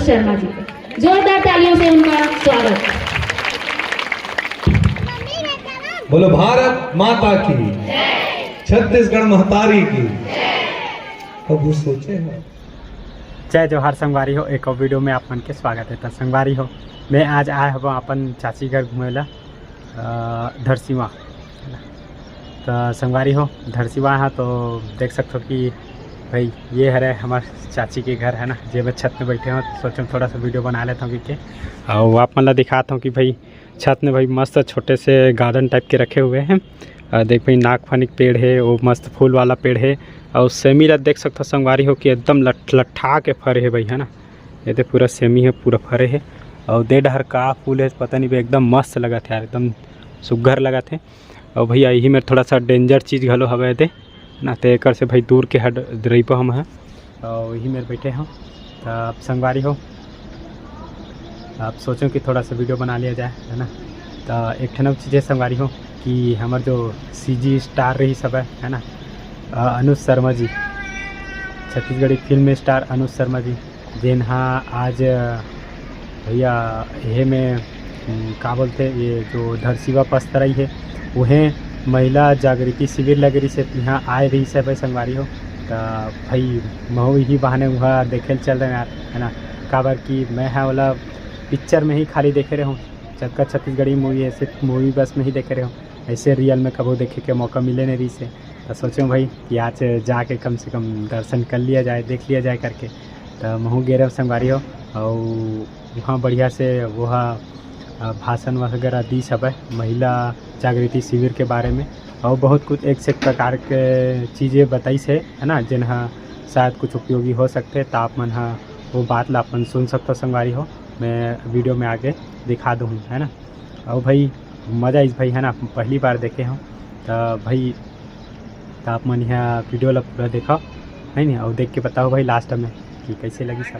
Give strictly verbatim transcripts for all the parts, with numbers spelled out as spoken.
शर्मा जी को जोरदार तालियों से उनका स्वागत। बोलो भारत माता की, छत्तीसगढ़ महतारी की। कभू सोचे हो? जय जोहार संगवारी हो, एक और वीडियो में आप मन के स्वागत है। तो संगवारी हो, मैं आज आए हव अपन चाची घर घूमे ला, अ, धरसीवा। तो संगवारी हो, धरसीवा हा तो देख सकथो कि भाई ये हरे हमार चाची के घर है ना, जे मैं छत में बैठे हूँ। तो सोचे थोड़ा सा वीडियो बना लेता हूँ कि के, और आप मन ला दिखाता हूँ कि भाई छत में भाई मस्त छोटे से गार्डन टाइप के रखे हुए हैं। अ, देख भाई नागफनी के पेड़ है, वो मस्त फूल वाला पेड़ है। और सेमी ला देख सकथो संगवारी हो कि एकदम लठ लठा के फरे है भाई, है ना। ये दे पूरा सेमी है, पूरा फरे है। और दे डहर का फूल है पता नहीं भाई, एकदम मस्त लगत है यार, एकदम सुग्घर लगत है। और भैया यही मेर थोड़ा सा डेंजर चीज़ घलो हवे दे ना, ते एकर से भाई दूर के हट रहिबो हम ह। और यही मेर बैठे हो, तो आप संगवारी हो, आप सोचो कि थोड़ा सा वीडियो बना लिया जाए, है ना। तो एक ठन अउ चीज़ें संगवारी हो कि हमार जो सीजी स्टार रही सब है, है ना, अ, अनुज शर्मा जी, छत्तीसगढ़ी फिल्म स्टार अनुज शर्मा जी, जेन हा आज भैया ये में, उम, का बोलते, ये जो धरसीवा पस्तराई है, उहें महिला जागृति शिविर लगे रहिस हे, इहाँ आए रहिस हे भाई संगवारी हो। त भाई महू इही बहाने उहाँ देखे ल चल रहे यार, है ना। काबर कि मैं हा ओला पिक्चर में ही खाली देखे रहे हूँ, जतका छत्तीसगढ़ी मूवी ऐसे मूवी बस में ही देखे रहे हूँ, ऐसे रियल में कभू देखे के मौका मिले नहीं रहिस हे। त सोचे भाई कि आज जाके कम से कम दर्शन कर लिया जाए, देख लिया जाए करके। त महू गे रहे संगवारी हो, और वहाँ बढ़िया से वह, अ, भाषण वगैरह दी सब है महिला जागृति शिविर के बारे में, और बहुत कुछ एक से एक प्रकार के चीज़ें बताइस हे, है ना, जेन ह शायद कुछ उपयोगी हो सकथे। त आप मन ह वो बात ला अपन सुन सकथो संगवारी हो, मैं वीडियो में आगे दिखा दूँ, है ना। और भाई मज़ा आइस भाई, है ना, पहली बार देखे हूँ। त भाई त आप मन यहाँ वीडियो ला पूरा देखो, है नी, और देख के बताओ भाई लास्ट में कि कैसे लगी सब।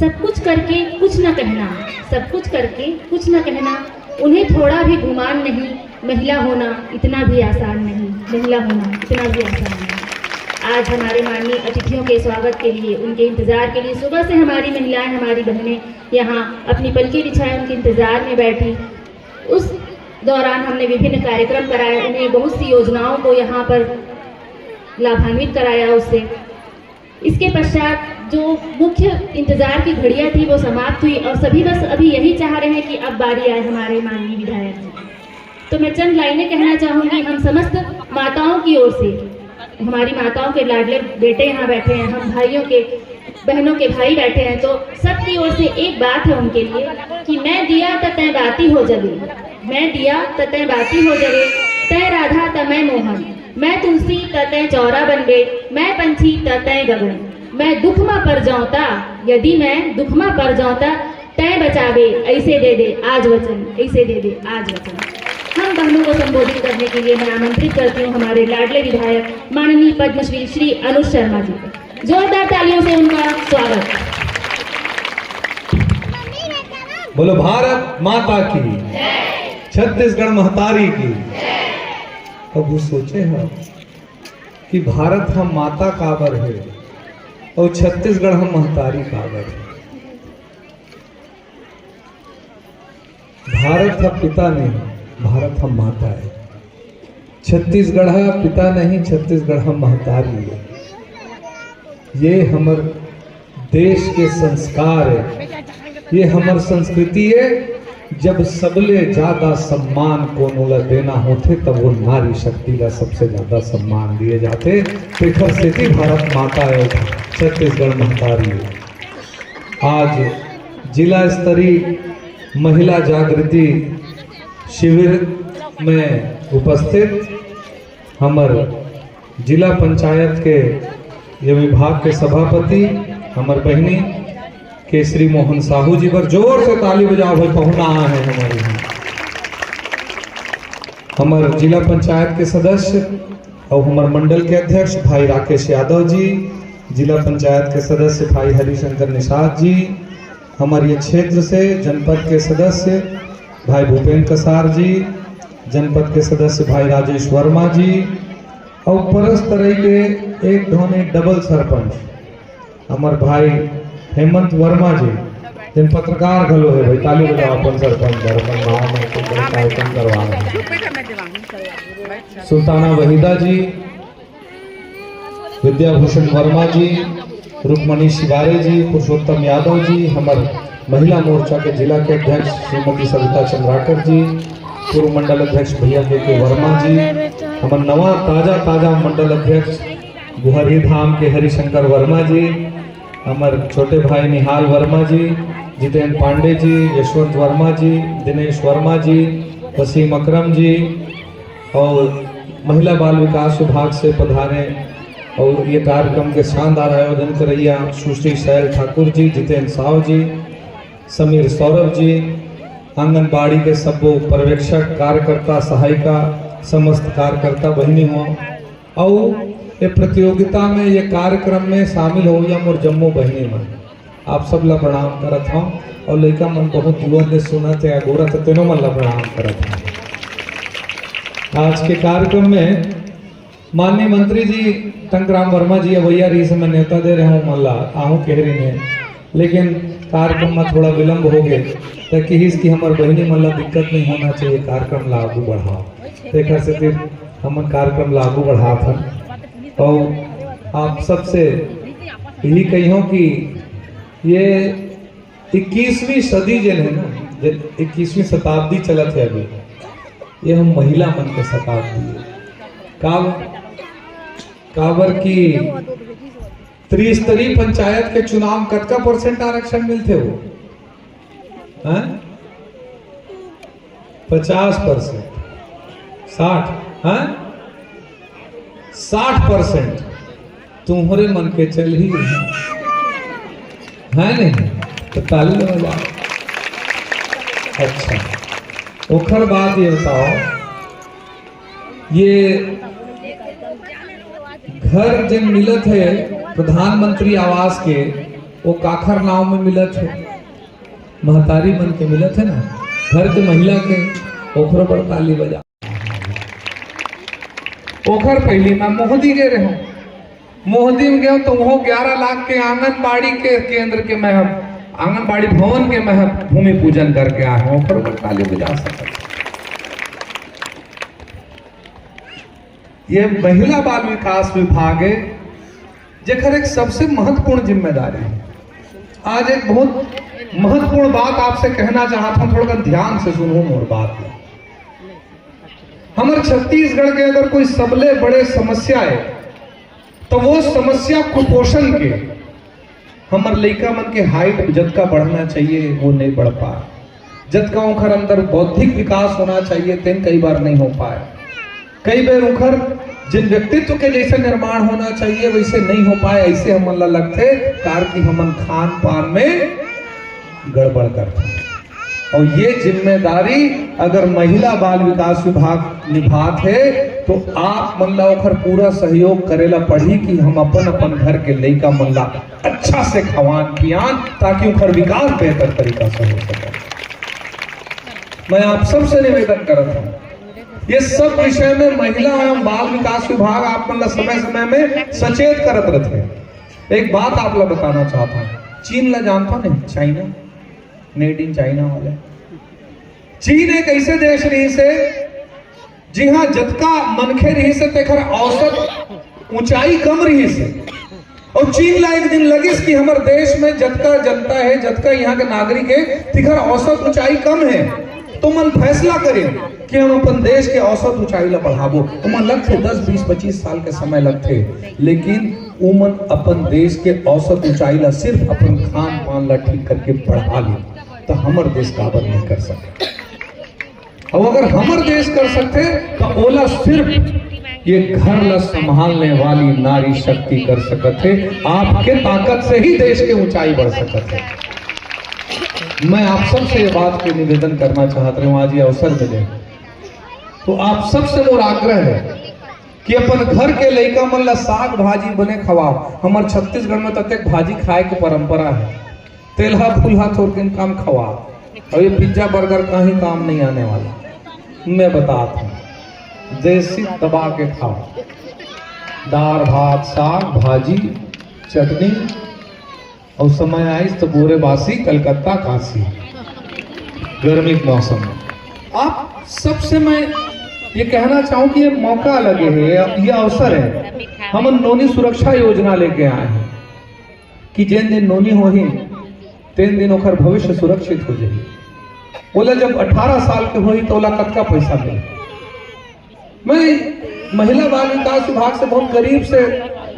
सब कुछ करके कुछ न कहना, सब कुछ करके कुछ न कहना, उन्हें थोड़ा भी गुमान नहीं, महिला होना इतना भी आसान नहीं, महिला होना इतना भी आसान नहीं। आज हमारे माननीय अतिथियों के स्वागत के लिए, उनके इंतजार के लिए सुबह से हमारी महिलाएं, हमारी बहनें यहाँ अपनी पलकें बिछाए उनके इंतजार में बैठी। उस दौरान हमने विभिन्न कार्यक्रम कराए, उन्हें बहुत सी योजनाओं को यहाँ पर लाभान्वित कराया। उससे इसके पश्चात जो मुख्य इंतजार की घड़ियां थी वो समाप्त हुई और सभी बस अभी यही चाह रहे हैं कि अब बारी आए हमारे माननीय विधायक जी। तो मैं चंद लाइनें कहना चाहूंगी हम समस्त माताओं की ओर से, हमारी माताओं के लाडले बेटे यहाँ बैठे हैं, हम भाइयों के बहनों के भाई बैठे हैं, तो सबकी ओर से एक बात है उनके लिए कि मैं दिया त तय बाती हो जबे, मैं दिया त तय बाती हो जबे, तय राधा त मैं मोहन, मैं तुलसी त तय चौरा बनबे, मैं पंछी त तय गगन, मैं दुख मा पर जाऊं ता, यदि मैं दुख मा पर जाऊं ता, तय बचाबे, ऐसे दे दे आज वचन, ऐसे दे दे आज वचन। हम बहनों को संबोधित करने के लिए मैं आमंत्रित करती हूँ हमारे लाडले विधायक माननीय पद्मश्री श्री अनुज शर्मा जी को। जोरदार तालियों से उनका स्वागत। बोलो भारत माता की, छत्तीसगढ़ महतारी की। कभू सोचे हो कि भारत हम माता काबर है और छत्तीसगढ़ हम महतारी काबर है? भारत ह पिता नहीं, भारत ह माता है। छत्तीसगढ़ ह पिता नहीं, छत्तीसगढ़ ह महतारी है। ये हमर देश के संस्कार है, ये हमर संस्कृति है। जब सबले ज्यादा सम्मान कोनो ला देना होथे, तब वो नारी शक्ति ला सबसे ज्यादा सम्मान दिए जाथे। तेखर सेती भारत माता है, छत्तीसगढ़ महतारी है। आज जिला स्तरीय महिला जागृति शिविर में उपस्थित हमर जिला पंचायत के ये विभाग के सभापति, हमर बहिनी केसरी मोहन साहू जी बर जोर से ताली बजाओ भाई, पहुना आए हैं हमारे यहाँ। हमर जिला पंचायत के सदस्य और हमर मंडल के अध्यक्ष भाई राकेश यादव जी, जिला पंचायत के सदस्य भाई हरिशंकर निषाद जी, हमर ये क्षेत्र से जनपद के सदस्य भाई भूपेंद्र कसार जी, जनपद के सदस्य भाई राजेश वर्मा जी अउ परस तरई के एक धौनी डबल सरपंच हमर भाई हेमंत वर्मा जी, जेन पत्रकार घलो हे भाई, ताली बजाओ अपन सरपंच बर, अपन गांव में एक बड़े कार्यक्रम करवा रहे हैं। सुल्ताना वहीदा जी, विद्याभूषण वर्मा जी, रुक्मणी शिवारे जी, पुरुषोत्तम यादव जी, हमर महिला मोर्चा के जिला के अध्यक्ष श्रीमती सविता चंद्राकर जी, पूर्व मंडल अध्यक्ष भैया के के वर्मा जी, हमर नवा ताजा ताजा मंडल अध्यक्ष गुहरी धाम के हरिशंकर वर्मा जी, हमर छोटे भाई निहाल वर्मा जी, जितेंद्र पांडे जी, यशवंत वर्मा जी, दिनेश वर्मा जी, वसीम अकरम जी, और महिला बाल विकास विभाग से पधारे और ये कार्यक्रम के शानदार आयोजन करैया सुश्री शैल ठाकुर जी, जितेंद्र साव जी, समीर सौरभ जी, आंगनबाड़ी के सब्बो पर्यवेक्षक, कार्यकर्ता, सहायिका, समस्त कार्यकर्ता बहिनी हो, अउ ये प्रतियोगिता में, ये कार्यक्रम में शामिल होवइया मोर जम्मो बहिनी मन, आप सब ला प्रणाम करत हौं। अउ लइका मन बहुत दूर ले सुनत हे, अगोरत हे, तेनो मन ला प्रणाम करत हौं। आज के कार्यक्रम में माननीय मंत्री जी टंकराम वर्मा जी अवैया रहिस, मैं नेवता दे रहे हौं मन ला, आहूं कहे रहिन हे, लेकिन कार्यक्रम में थोड़ा विलंब हो गए, त किहिस कि हमर बहिनी मन ला दिक्कत नहीं होना चाहिए, कार्यक्रम ला आगू बढ़ाओ। तेखर सेती हमन कार्यक्रम ला आगू बढ़ात हन। अउ आप सबसे यही कहिहौं कि ये इक्कीसवीं सदी जेन हे ना, जे इक्कीसवीं शताब्दी चलत हे अभी, ये हम महिला मन के शताब्दी हे। काबर, काबर कि त्रिस्तरीय पंचायत के चुनाव कतका परसेंट आरक्षण मिलथे वो? हैं? पचास परसेंट, साठ, हैं? साठ परसेंट तुम्हरे मन के चलही, है नहीं? तो ताली बजाओ। अच्छा, ओखर बाद ये बताओ, ये घर जेन मिलत हे प्रधानमंत्री आवास के, वो काखर नाव में मिलत हे? महतारी मन के मिलत हे ना, घर के महिला के, ओखरो बर ताली बजा। ओखर पहिली मैं मोहदी गे रहे हूँ, मोहदी में गए तो वहाँ ग्यारह लाख के आंगनबाड़ी के केंद्र के मैं हम आंगनबाड़ी भवन के मैं हम भूमि पूजन करके आए हूँ, ओखरो बर ताली बजा सकत। ये महिला बाल विकास विभाग हे, जेकर एक सबसे महत्वपूर्ण जिम्मेदारी हे। आज एक बहुत महत्वपूर्ण बात आपसे कहना चाहत हूँ, थोड़ा ध्यान से सुनो मोर बात ला। हमर छत्तीसगढ़ के अगर कोई सबले बड़े समस्या हे, तो वो समस्या कुपोषण के। हमर लइका मन के हाइट जतका बढ़ना चाहिए, वो नहीं बढ़ पाए। जतका ओखर अंदर बौद्धिक विकास होना चाहिए, तेन कई बार नहीं हो पाए। कई बेर ओखर जिन व्यक्तित्व के जैसे निर्माण होना चाहिए, वैसे नहीं हो पाए, ऐसे हमन ला लगथे, कार कि हमन खान पान में गड़बड़ करथे। और ये जिम्मेदारी अगर महिला बाल विकास विभाग निभात हे, तो आप मन ला ओखर पूरा सहयोग करे ला पड़ही कि हम अपन अपन घर के लइका मन ला अच्छा से खवान पियान, ताकि ओखर विकास बेहतर तरीका से हो सके। मैं आप सबसे निवेदन करत हूँ, ये सब विषय में महिला एवं बाल विकास विभाग आप मन ला समय समय में सचेत करत रहथे। एक बात आप ला बताना चाहत हूँ, चीन ला जानत हो नहीं, चाइना, मेड इन चाइना वाले। चीन एक ऐसे देश रहिस हे, जिहां जतका मनखे रहिस हे, तेखर औसत ऊंचाई कम रहिस हे। और चीन ला एक दिन लगिस कि हमर देश में जतका जनता हे, जतका यहाँ के नागरिक हे, तिखर औसत ऊंचाई कम हे। तो मन फैसला करे कि हम अपन देश के औसत ऊंचाई ला बढ़ाबो। ओमन लगथे दस, बीस, पच्चीस साल के समय लगथे, लेकिन ओमन अपन देश के औसत ऊंचाई ला सिर्फ अपन खान पान ला ठीक करके बढ़ा ले, तो हमर देश काबर नहीं कर सके? अब अगर हमर देश कर सकथे, तो ओला सिर्फ ये घर ला संभालने वाली नारी शक्ति कर सकत हे। आपके ताकत से ही देश के ऊंचाई बढ़ सकत हे। मैं आप सबसे ये बात के निवेदन करना चाहत रहे हूँ, आज ये अवसर मिले, तो आप सबसे मोर आग्रह हे कि अपन घर के लइका मन ला साग भाजी बने खवाओ। हमर छत्तीसगढ़ में ततेक भाजी खाए के परंपरा हे, तेलहा फुलहा थोरकिन कम खवाओ। और ये पिज्जा बर्गर कहीं काम नहीं आने वाला। मैं बतात हूँ, देसी दबा के खाओ, दार भात, साग भाजी, चटनी, अउ समय आइस तो बोरे बासी कलकत्ता कासी। गर्मी के मौसम में आप सबसे मैं ये कहना चाहूँ कि ये मौका लगे है, ये अवसर है, हमन नोनी सुरक्षा योजना लेके आए हैं कि जेन दिन नोनी होही, तेन दिन ओकर भविष्य सुरक्षित हो जाही। ओला जब अठारह साल के होही, तो ओला कतका पैसा मिले? मैं महिला बाल विकास विभाग से बहुत करीब से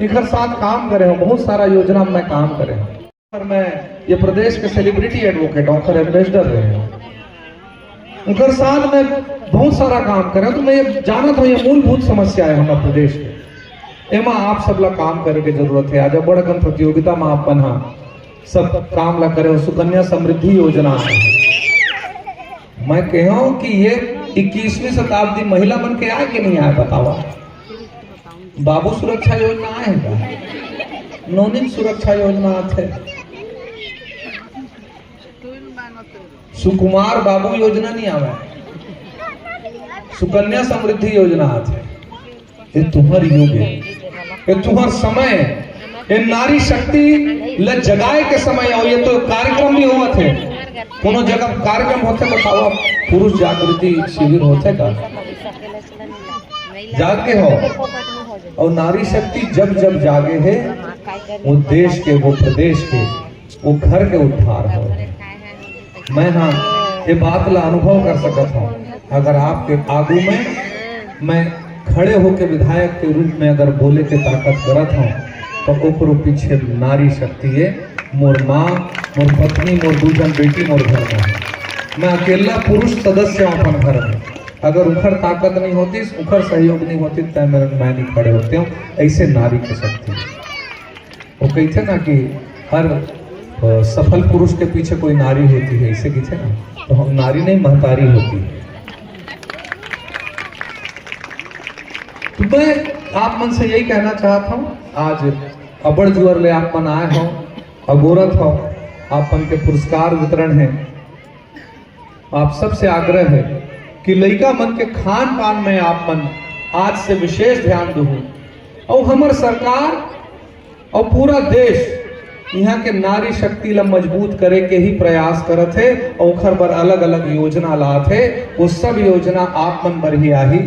एकर साथ काम करे हूँ, बहुत सारा योजना में मैं काम करे हूँ। पर मैं ये प्रदेश के सेलिब्रिटी एडवोकेट हूँ, ओकर एम्बेसडर रहे हूँ, ओकर साथ मैं बहुत सारा काम करे हूँ, तो मैं ये जानत हूँ, ये मूलभूत समस्या है हमारे प्रदेश के। एमा आप सब ला काम करे के जरूरत है। आज बड़ अकन प्रतियोगिता में आप मन हा सब काम ला करे हो, सुकन्या समृद्धि योजना है। मैं कहे हूँ कि ये इक्कीसवीं शताब्दी महिला मन के आए कि नहीं आए, बतावा। बाबू सुरक्षा योजना आए है का? नोनिन सुरक्षा योजना आथे। सुकुमार बाबू योजना नहीं आवे, सुकन्या समृद्धि योजना आथे। ये तुम्हर युग है, ये तुम्हर समय है, ये नारी शक्ति ल जगाए के समय है। और ये तो कार्यक्रम भी होवत है, कोनो जगह कार्यक्रम होथे, बतावा, पुरुष जागृति शिविर होथे का? जागे हो। और नारी शक्ति जब जब जागे है, वो देश के, वो प्रदेश के, वो घर के उद्धार हो। मैं हाँ ये बात ला अनुभव कर सकत हूँ। अगर आपके आगू में मैं खड़े होके विधायक के रूप में अगर बोले के ताकत करत हूँ, तो ओकरो पीछे नारी शक्ति है। मोर माँ, मोर पत्नी, मोर दू जन बेटी मोर घर में है। मैं अकेला पुरुष सदस्य हूँ अपन घर में। अगर उखर ताकत नहीं होती, उखर सहयोग नहीं होती, तय मेरे मैं नहीं खड़े होते हूँ। ऐसे नारी की शक्ति। वो कहते ना कि हर अ, सफल पुरुष के पीछे कोई नारी होती है, इसे कहते ना, तो हम नारी नहीं, महतारी होती है। तो मैं आप मन से यही कहना चाहता हूँ, आज अबड़ जुअर ले आप मन आए हो, अगोरत हो, आप मन के पुरस्कार वितरण है। आप सबसे आग्रह है कि लइका मन के खान पान में आप मन आज से विशेष ध्यान दहू। और हमर सरकार और पूरा देश यहाँ के नारी शक्ति ला मजबूत करे के ही प्रयास करत है और ओखर बर अलग-अलग योजना लात है। वो सब योजना आप मन बर ही आही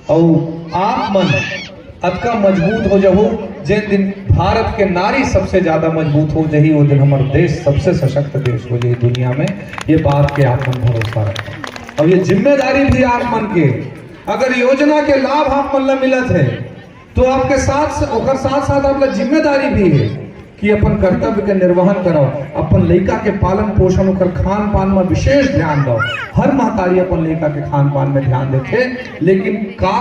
और आप मन अतका मजबूत हो जाहू, जेन दिन भारत के नारी सबसे ज्यादा मजबूत हो जाही, वो दिन हमर देश सबसे सशक्त देश हो जाही दुनिया में। ये बात के आप मन भरोसा रखो। अब ये जिम्मेदारी भी आप मन के, अगर योजना के लाभ आप मन ला मिलत है, तो आपके साथ, ओकर साथ साथ आप ला जिम्मेदारी भी है कि अपन कर्तव्य के निर्वहन करो, अपन लइका के पालन पोषण, ओकर खान पान में विशेष ध्यान दो। हर महतारी अपन लइका के खान पान में ध्यान देथे, लेकिन का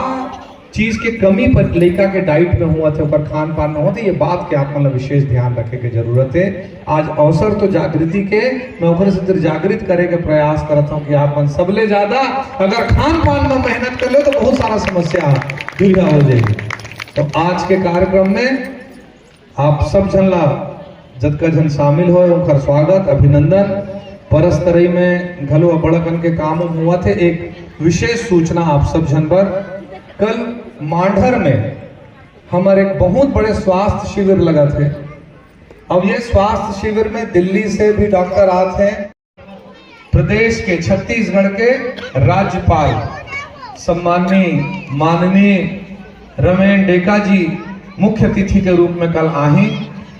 चीज के कमी पर लइका के डाइट में हुआ थे, ओकर खान पान में हुआ थे, ये बात के आप मन ला विशेष ध्यान रखे के जरूरत है। आज अवसर तो जागृति के, मैं ओकरे से फिर जागृत करे के प्रयास करत हूँ कि आप मन सबले ज्यादा अगर खान पान में मेहनत कर ले तो बहुत सारा समस्या दूरिया हो जाएगी। तो आज के कार्यक्रम में आप सब झन ला, जतका झन शामिल होए, ओकर स्वागत, अभिनंदन। परस तरई में घलो अब्बड़ अकन के काम उम हुआ थे। एक विशेष सूचना आप सब झन बर, कल मांढर में हमर एक बहुत बड़े स्वास्थ्य शिविर लगत है। अब ये स्वास्थ्य शिविर में दिल्ली से भी डॉक्टर आत हैं। प्रदेश के, छत्तीसगढ़ के राज्यपाल सम्माननीय माननीय रमेन डेका जी मुख्य अतिथि के रूप में कल आही,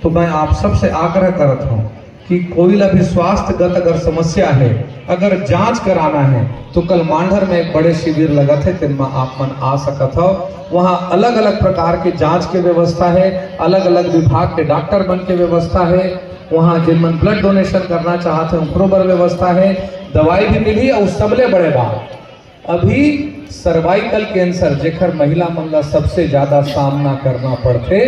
तो मैं आप सबसे आग्रह करत हूँ कि कोई ला भी स्वास्थ्यगत अगर समस्या है, अगर जांच कराना है, तो कल मांढर में एक बड़े शिविर लगत है, तेन में आप मन आ सकत हो। वहाँ अलग-अलग प्रकार के जांच के व्यवस्था है, अलग-अलग विभाग के डॉक्टर मन के व्यवस्था है। वहाँ जेन मन ब्लड डोनेशन करना चाहत है, ओकरो बर व्यवस्था है, दवाई भी मिलही। और सबले बड़े बात, अभी सर्वाइकल कैंसर, जेकर महिला मन ला सबसे ज्यादा सामना करना पड़थे,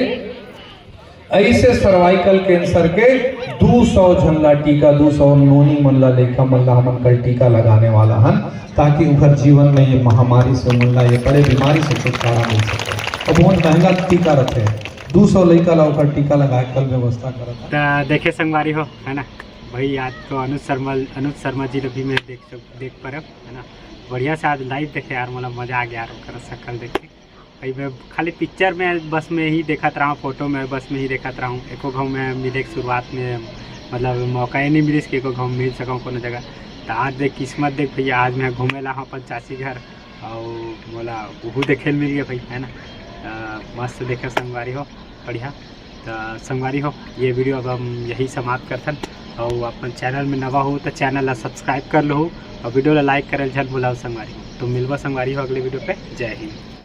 ऐसे सर्वाइकल कैंसर के दू सौ झन ला टीका, दू सौ नोनी मन ला, लइका मन ला हमन कल टीका लगाने वाला हन, ताकि उनकर जीवन में ये महामारी से, मन ला ये बड़े बीमारी से छुटकारा मिल सके। अब बहुत महंगा टीका रथे, दू सौ लइका ला ओकर टीका लगाए कल व्यवस्था करत हन। त देखे संगवारी हो, है ना भाई, आज तो अनुज शर्मा, अनुज शर्मा जी ला भी मैं देख सक-, देख पारब, है ना। बढ़िया से आज live देखे यार, मोला मजा आ गया यार ओकर शकल देख के। भाई मैं खाली picture में बस में ही देखत रहा हूँ, photo में बस में ही देखत रहा हूँ, एको घाव में मिले के शुरुआत में मतलब मौका ही नहीं मिलिस कि एको घाव मिल सकूँ कोनो जगह। तो आज देख किस्मत देख भैया, आज मैं घूमे ला हूँ अपन चाची घर, और मोला उहू देखे ल मिल गया भाई, है ना। तो मस्त देखे संगवारी हो, बढ़िया। तो संगवारी हो, ये video अब हम यही समाप्त करथन। और अपन channel में नवा हो तो channel ला subscribe कर लो, और video ला like करल झन भुलाओ संगवारी हो। तो मिलबो संगवारी हो अगले video पे। जय हिंद।